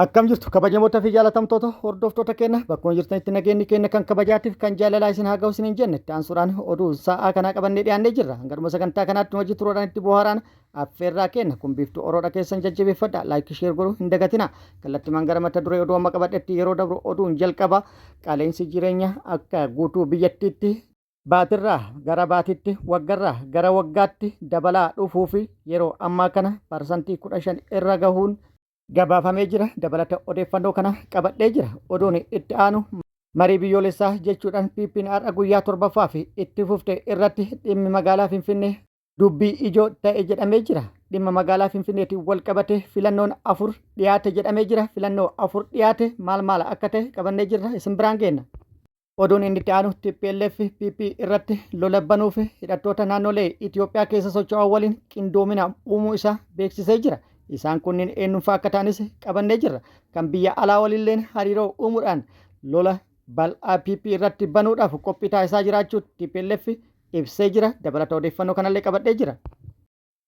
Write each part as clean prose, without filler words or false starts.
Akkam jirtu kabajamoota fi jaalatamtoota hordoftoota keenya bakkuma jirtanitti nageenyi keenya kan kabajaatiif kan jaalalaa isin haa ga'u isiniin jenne itti aansuudhaan oduu sa'aa kanaa qabannee dhiyaannee jirra. Hanga dhuma sagantaa kanaatti nu wajjin turuudhaan itti bohaaraan affeerraa keenya kun biiftuu oroodha keessan jajjabeeffadha like share godhuu hin dagatina. Kallattimaan gara mata duree oduu amma qabadhetti yeroo dabru oduun jalqaba qaala'insi jireenya akka guutuu biyyattiitti Baatirraa gara baatitti, waggarraa gara waggaatti dabalaa dhufuu fi yeroo ammaa kana parsantii 15 irra gahuun gabaafamee jira. Dabalata odeeffannoo kana qabadhee jira. Oduun itti aanu marii biyyoolessaa jechuudhaan PPn har'a guyyaa torbaffaa fi itti fufte irratti dhimmi magaalaa Finfinnee dubbii ijoo ta'e jedhamee jira. Dhimma magaalaa Finfinneetiin wal qabatee filannoon afur dhiyaate jedhamee jira. Filannoo afur dhiyaate maal maal akka ta'e qabannee jirra isin biraan geenna. Oduun inni itti aanu tplf PP irratti lola banuuf hidhattoota naannolee Itoophiyaa keessa socho'an waliin qindoomina uumuu isaa beeksisee jira. Isaan kunniin eenyumfaa akka ta'anis qabannee jirra. Kan biyya alaa waliilleen hariiroo uumuudhaan lola bal'aa PP irratti banuudhaaf qophii taasisaa jiraachuu tplf ibsee jira. Dabalata odeeffannoo kanallee qabadhee jira.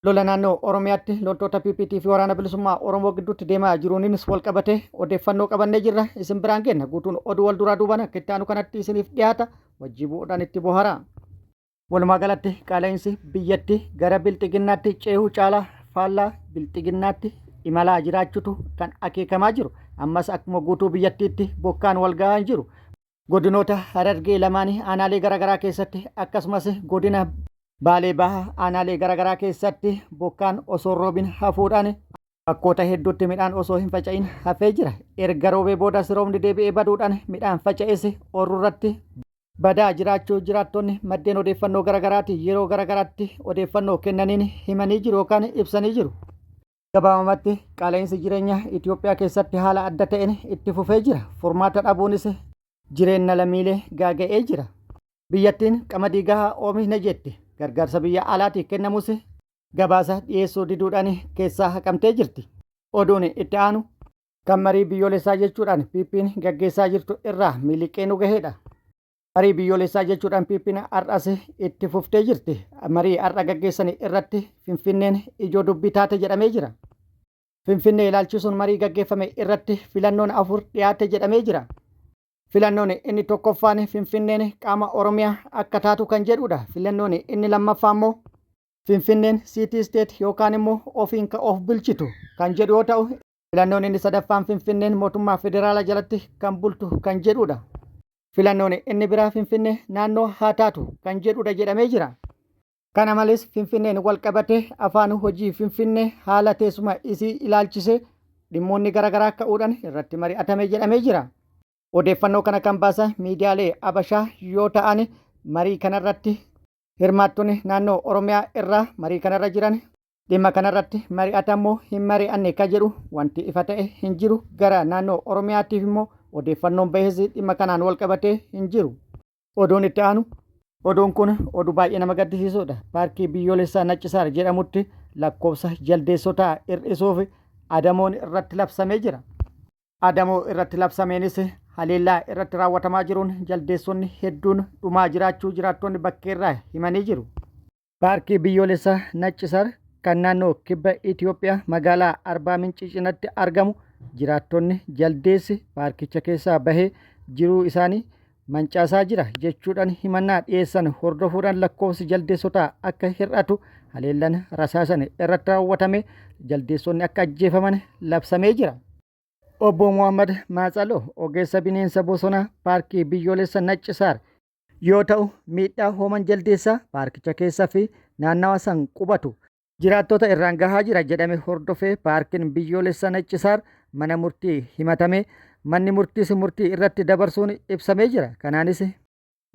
Lola naannoo Oromiyaatti loltoota PPT fi Waraana Bilisummaa Oromoo gidduutti deemaa jiruuninis wal qabatee odeeffannoo qabannee jirra isin biraan geenna. Guutuun oduu wal duraa duubaan akka itti aanu kanatti isiniif dhiyaata. Wajjii bu'uudhaan itti boharaa. Walumaa galatti qaala'insi biyyatti gara bilxiginnaatti ceehuu caalaa faallaa bilxiginnaatti imalaa jiraachutu kan akeekamaa jiru. Ammas akkuma guutuu biyyattiitti bokkaan wal gahaa hin jiru. Godinoota Harargee lamaanii aanaalee garaagaraa keessatti akkasumas godina Baalee Bahaa aanaalee garaagaraa keessatti bokkaan osoo roobin hafuudhaan bakkoota hedduutti midhaan osoo hin faca'in hafee jira. Erga roobee boodas roobni deebi'ee baduudhaan midhaan faca'es oorrurratti badaa jiraachuu jiraattonni maddeen odeeffannoo garaagaraatiin yeroo garaagaraatti odeeffannoo kennaniin himanii jiru yookaan ibsanii jiru. Gabaabumatti qaala'insi jireenyaa Itoophiyaa keessatti haala adda ta'een itti fufee jira. Furmaata dhabuunis jireenna lammiilee gaaga'ee jira. Biyyattiin qamadii gahaa oomishne jetti. Gargaarsa biyya alaatii kennamus gabaasa dhiyeessuu diduudhaan keessaa haqamtee jirti. Oduun itti aanu kan marii biyyoolessaa jechuudhaan PPn gaggeessaa jirtu irraa miliqee nu gaheedha. Marii biyyoolessaa jechuudhaan PPn har'as itti fuftee jirti. Marii har'a gaggeessani irratti Finfinneen ijoo dubbii taate jedhamee jira. Finfinnee ilaalchisuun marii gaggeeffame irratti filannoon afur dhiyaate jedhamee jira. Filannoon inni tokkoffaan Finfinneen qaama Oromiyaa akka taatu kan jedhudha. Filannoon inni lammaffaa immoo Finfinneen City State yookaan immoo ofiin ka of bulchitu kan jedhu yoo ta'u, filannoon inni sadaffaan Finfinneen mootummaa federaalaa jalatti kan bultu kan jedhudha. Filannoon inni biraa Finfinnee naannoo haa taatu kan jedhudha jedhamee jira. Kana malees Finfinneen walqabatee afaan hojii Finfinnee haala teessuma isii ilaalchisee dhimmoonni garaagaraa ka'uudhaan irratti mari'atame jedhamee jira. Odeeffannoo kana kan baasan miidiyaalee Abashaa yoo ta'an marii kanarratti hirmaattonni naannoo Oromiyaa irraa marii kanarra jiran Dhimma kanarratti mari'atan moo hin mari'anne ka jedhu wanti ifa ta'e hin jiru. Gara naannoo Oromiyaatiif immoo odeeffannoon bahes dhimma kanaan wal qabatee hin jiru. Oduun itti aanu Oduun kun oduu baay'ee nama gaddisiisudha. Paarkii biyyoolessaa Naccisaar jedhamutti lakkoofsa jaldeessotaa hir'isuuf adamoon irratti labsamee jira. Adamoo irratti labsameenis haleellaa irratti raawwatamaa jiruun jaldeessonni hedduun dhumaa jiraachuu jiraattonni bakkeerraa himanii jiru. Paarkii Biyyoolessaa Naccisar kan naannoo Kibba Itiyoophiyaa magaalaa Arbaa Mincii cinatti argamu jiraattonni jaldeessi paarkicha keessaa bahee jiruu isaanii mancaasaa jira jechuudhaan himannaa dhiyeessan hordofuudhaan lakkoofsi jaldeessotaa akka hir'atu haleellaan rasaasan irratti raawwatame jaldeessonni akka ajjeefaman labsamee jira. Obbo Muhammad Maatsaloo ogeessa bineensa bosonaa paarkii biyyoolessa Naccisaar yoo ta'u, miidhaa hooman jaldeessaa paarkicha keessa fi naannawa san qubatu jiraattota irraan gahaa jira jedhame hordofee paarkin biyyoolessa Naccisaar mana murtii himatamee manni murtiis murtii irratti dabarsuun ibsamee jira. Kanaanis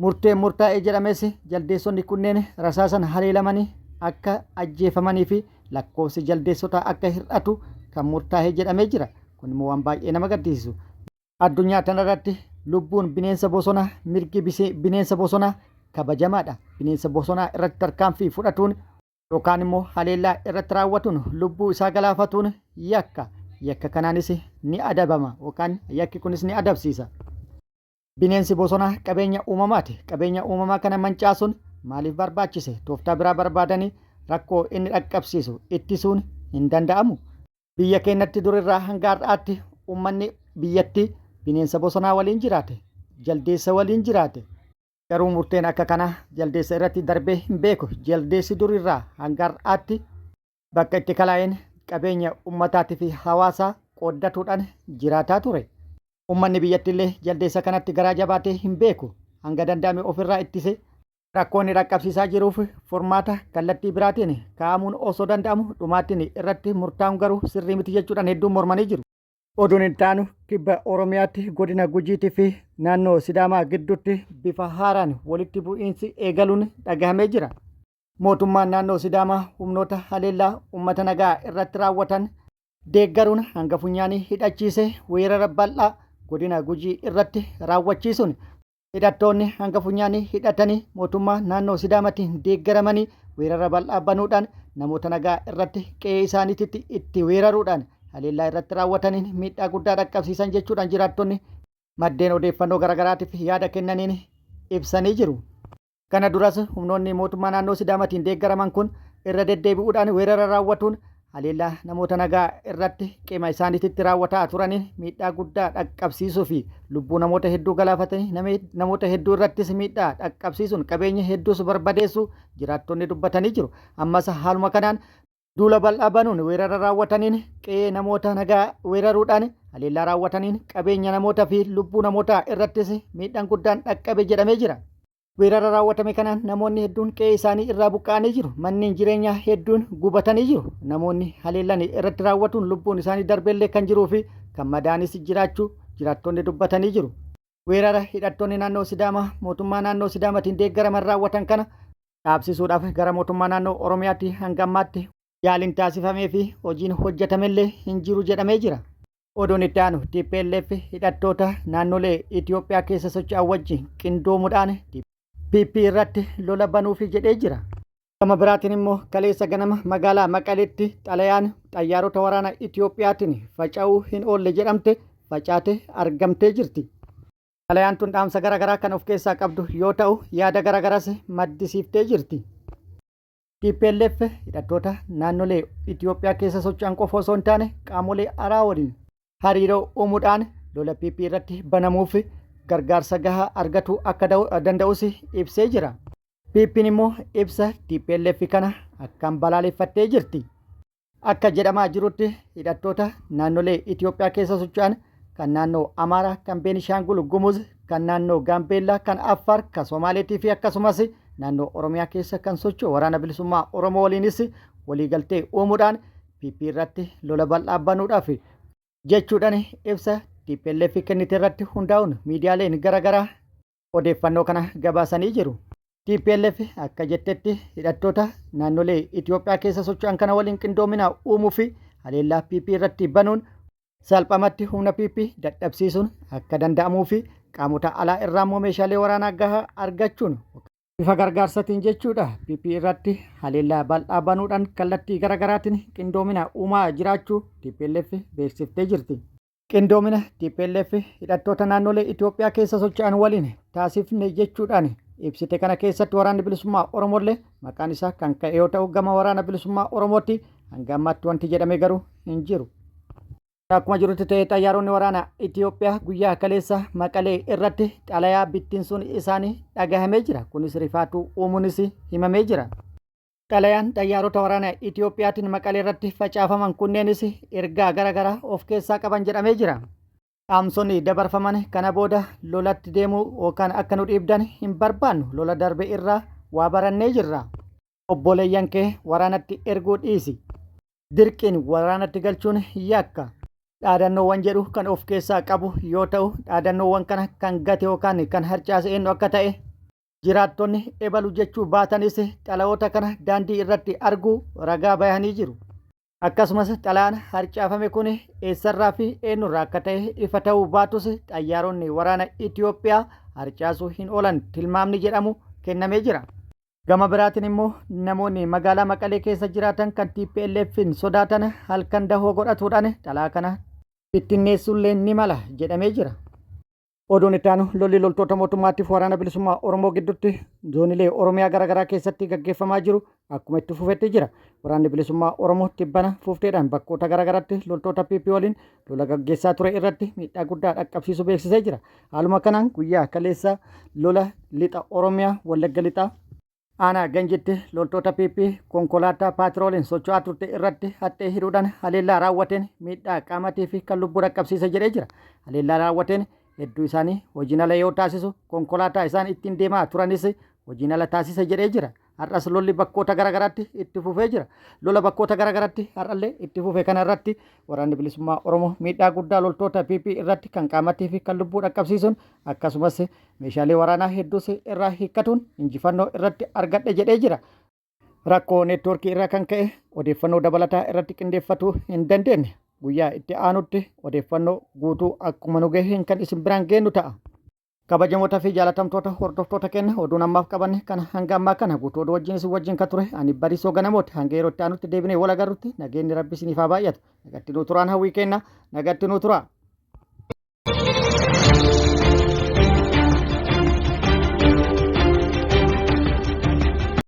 murteen murtaa'e jedhames jaldeessonni kunneen rasaasan haleelamanii akka ajjeefamanii fi lakkoofsi jaldeessotaa akka hir'atu kan murtaa'e jedhamee jira. Kun immoo waan baay'ee nama gaddisiisu. Addunyaa tanarratti lubbuun bineensa bosonaa, mirgi bineensa bosonaa kabajamaadha. Bineensa bosonaa irratti tarkaanfii fudhatuun yookaan immoo haleellaa irratti raawwatuun lubbuu isaa galaafatuun yakka. Yakka kanaanis ni adabama yookaan yakki kunis ni adabsiisa. Bineensi bosonaa qabeenya uumamaati. Qabeenya uumamaa kana mancaasuun maaliif barbaachise? Tooftaa biraa barbaadanii rakkoo inni dhaqqabsiisu ittisuun hin danda'amu. Biyya keenyatti durirraa hanga har'aatti Uummanni biyyattii bineensa bosonaa waliin jiraate, jaldeessa waliin jiraate. Garuu murteen akka kanaa jaldeessa irratti darbee hin beeku. Jaldeessi durirraa hanga har'aatti bakka itti kalaa'een qabeenya ummataatii fi hawaasaa qooddatuudhaan jiraataa ture. Ummanni biyyattiillee jaldeessa kanatti garaa jabaatee hin beeku. Hanga danda'ame ofirraa ittise rakkoo inni dhaqqabsiisaa jiruuf furmaata kallattii biraatiin kaa'amuun osoo danda'amu dhumaatiin irratti murtaa'uun garuu sirrii miti jechuudhaan hedduun mormanii jiru. Oduun itti aanu kibba Oromiyaatti godina Gujiitii fi naannoo Sidaamaa gidduutti bifa haaraan walitti bu'iinsi eegaluun dhagahamee jira. Mootummaan naannoo Sidaamaa humnoota haleellaa uummata nagaa irratti raawwatan deeggaruun hanga funyaanii hidhachiise weerara bal'aa godina Gujii irratti raawwachiisuun Hidhattoonni hanga funyaanii hidhatanii mootummaa naannoo Sidaamatiin deeggaramanii weerara bal'aa banuudhaan namoota nagaa irratti qe'ee isaaniititti itti weeraruudhaan haleellaa irratti raawwataniin miidhaa guddaa dhaqqabsiisan jechuudhaan jiraattonni maddeen odeeffannoo garaagaraatiif yaada kennaniin ibsanii jiru. Kana duras humnoonni mootummaa naannoo Sidaamatiin deeggaraman kun irra deddeebi'uudhaan weerara raawwatuun haleellaa namoota nagaa irratti qeema isaaniititti raawwataa turaniin miidhaa guddaa dhaqqabsiisuu fi lubbuu namoota hedduu galaafatanii namoota hedduu irrattis miidhaa dhaqqabsiisuun qabeenya hedduus barbadeessuu jiraattonni dubbatanii jiru. Ammas haaluma kanaan duula bal'aa banuun weerara raawwataniin qe'ee namoota nagaa weeraruudhaan haleellaa raawwataniin qabeenya namoota fi lubbuu namootaa irrattis miidhaan guddaan dhaqqabe jedhamee jira. Weerara raawwatame kanaan namoonni hedduun qe'ee isaanii irraa buqqa'anii jiru. Manneen jireenyaa hedduun gubatanii jiru. Namoonni haleellan irratti raawwatuun lubbuun isaanii darbellee kan jiruu fi kan madaanis jiraachuu jiraattonni dubbatanii jiru. Weerara hidhattoonni naannoo Sidaamaa mootummaa naannoo Sidaamatiin deeggaraman raawwatan kana dhaabsisuudhaaf gara mootummaa naannoo Oromiyaatti hanga ammaatti yaaliin taasifamee fi hojiin hojjetamellee hin jiru jedhamee jira. Oduun itti aanu tplf hidhattoota naannolee Itoophiyaa keessa socho'an wajjin qindoomuudhaan PP irratti lola banuufi jedhee jira. Gama biraatiin immoo kaleessa ganama magaalaa Maqaleetti xalayaan xayyaarota waraana Itoophiyaatiin faca'uu hin oolle jedhamte facaate argamtee jirti. Xalayaan tun dhaamsa garaagaraa kan of keessaa qabdu yoo ta'u yaada garaagaraas maddisiiftee jirti. Tplf hidhattoota naannolee Itoophiyaa keessa socho'an qofa osoo hin taane qaamolee alaa waliin hariiroo uumuudhaan lola PP irratti banamuuf gargaarsa gahaa argatuu akka danda'us ibsee jira. PPn immoo ibsa tplf kana akkaan balaaleffattee jirti. Akka jedhamaa jirutti hidhattoota naannolee Itoophiyaa keessa socho'an kan naannoo Amaaraa, kan Beenishaangul Gumuz, kan naannoo Gaambeellaa, kan Affaar, kan Somaaleetii fi akkasumas naannoo Oromiyaa keessa kan socho'u Waraana Bilisummaa Oromoo waliinis waliigaltee uumuudhaan PP irratti lola bal'aa banuudhaaf jechuudhaan ibsa tplf kennite irratti hundaa'uun miidiyaaleen garaagaraa odeeffannoo kana gabaasanii jiru. Tplf akka jettetti hidhattoota naannolee Itoophiyaa keessa socho'an kana waliin qindoomina uumuu fi haleellaa PP irratti banuun salphamatti humna PP dadhabsiisuun akka danda'amuu fi qaamota alaa irraa immoo meeshaalee waraanaa gahaa argachuun bifa gargaarsatiin jechuudha PP irratti haleellaa bal'aa banuudhaan kallattii garaagaraatiin qindoomina uumaa jiraachuu tplf beeksiftee jirti. Qindoomina tplf hidhattoota naannolee Itoophiyaa keessa socho'an waliin taasifne jechuudhaan ibsite kana keessatti Waraanni Bilisummaa Oromoollee maqaan isaa kan ka'e yoo ta'u gama Waraana Bilisummaa Oromootti hanga ammaatti wanti jedhame garuu hin jiru. Akkuma jirutti ta'ee xayyaaronni waraana Itoophiyaa guyyaa kaleessa Maqalee irratti xalayaa bittinsuun isaanii dhagahamee jira. Kunis rifaatuu uumuunis himamee jira. Xalayaan xayyaarota waraana Itiyoophiyaatiin Maqalee irratti facaafaman kunneenis ergaa gara garaa of keessaa qaban jedhamee jira. Dhaamsonni dabarfaman kana booda lolatti deemuu yookaan akka nu dhiibdan hin barbaannu lola darbe irraa waa barannee jirra. Obboleeyyan kee waraanatti erguu dhiisi. Dirqiin waraanatti galchuun yakka. Dhaadannoowwan jedhu kan of keessaa qabu yoo ta'u dhaadannoowwan kana kan gate yookaan kan harcaase eenyu akka ta'e Jiraattonni ebalu jechuu baatanis xalayoota kana daandii irratti arguu ragaa bayanii jiru. Akkasumas xalayaan harcaafame kun eessarraa fi eenyurraa akka ta'e ifa ta'uu baatus xayyaaronni waraana Itoophiyaa harcaasuu hin oolan tilmaamni jedhamu kennamee jira. Gama biraatiin immoo namoonni magaalaa Maqalee keessa jiraatan kan TPLF'n sodaatan halkan dahoo godhatuudhaan xalayaa kana bittinneessuullee ni mala jedhamee jira. Oduun itti aanu lolli loltoota mootummaatiif waraana bilisummaa Oromoo gidduutti zoonilee Oromiyaa garaagaraa keessatti gaggeeffamaa jiru akkuma itti fufetti jira. Waraanni bilisummaa Oromoo tibbana fuufteedhaan bakkoota garaagaraatti loltoota PP waliin lola gaggeessaa ture irratti miidhaa guddaa dhaqqabsiisuu beeksisee jira. Haaluma kanaan guyyaa kaleessa lola lixa Oromiyaa Wallagga lixaa Aanaa Ganjitti loltoota PP konkolaataa paatrooliin socho'aa turte irratti haxxee hidhuudhaan haleellaa raawwateen miidhaa qaamatii fi kan lubbuu dhaqqabsiise jedhee jira. Haleellaa raawwateen hedduu isaanii hojiin ala yoo taasisu konkolaataa isaan ittiin deemaa turanis hojiin ala taasise jedhee jira. Har'as lolli bakkoota garaagaraatti itti fufee jira. Lola bakkoota garaagaraatti har'allee itti fufe kana irratti waraanni bilisummaa Oromoo miidhaa guddaa loltoota PP irratti kan qaamatii fi kan lubbuu dhaqqabsiisuun akkasumas meeshaalee waraanaa hedduus irraa hiikkatuun injifannoo irratti argadhe jedhee jira. Rakkoo neetwoorkii irraa kan ka'e odeeffannoo dabalataa irratti qindeeffatuu hin dandeenye. Guyyaa itti aanutti odeeffannoo guutuu akkuma nu gaheen kan isin biraan geennu ta'a. Kabajamoota fi jaalatamtoota hordoftoota keenya oduun ammaaf qabanne kana hanga ammaa kana guutuu oduu wajjin isin wajjin kan ture ani Bariisoo Ganamooti hanga yeroo itti aanutti deebinee wal agarrutti nageenyi rabbi isiniif haa baay'atu. Nagatti nuu turaan hawwii keenya nagatti nuu turaa.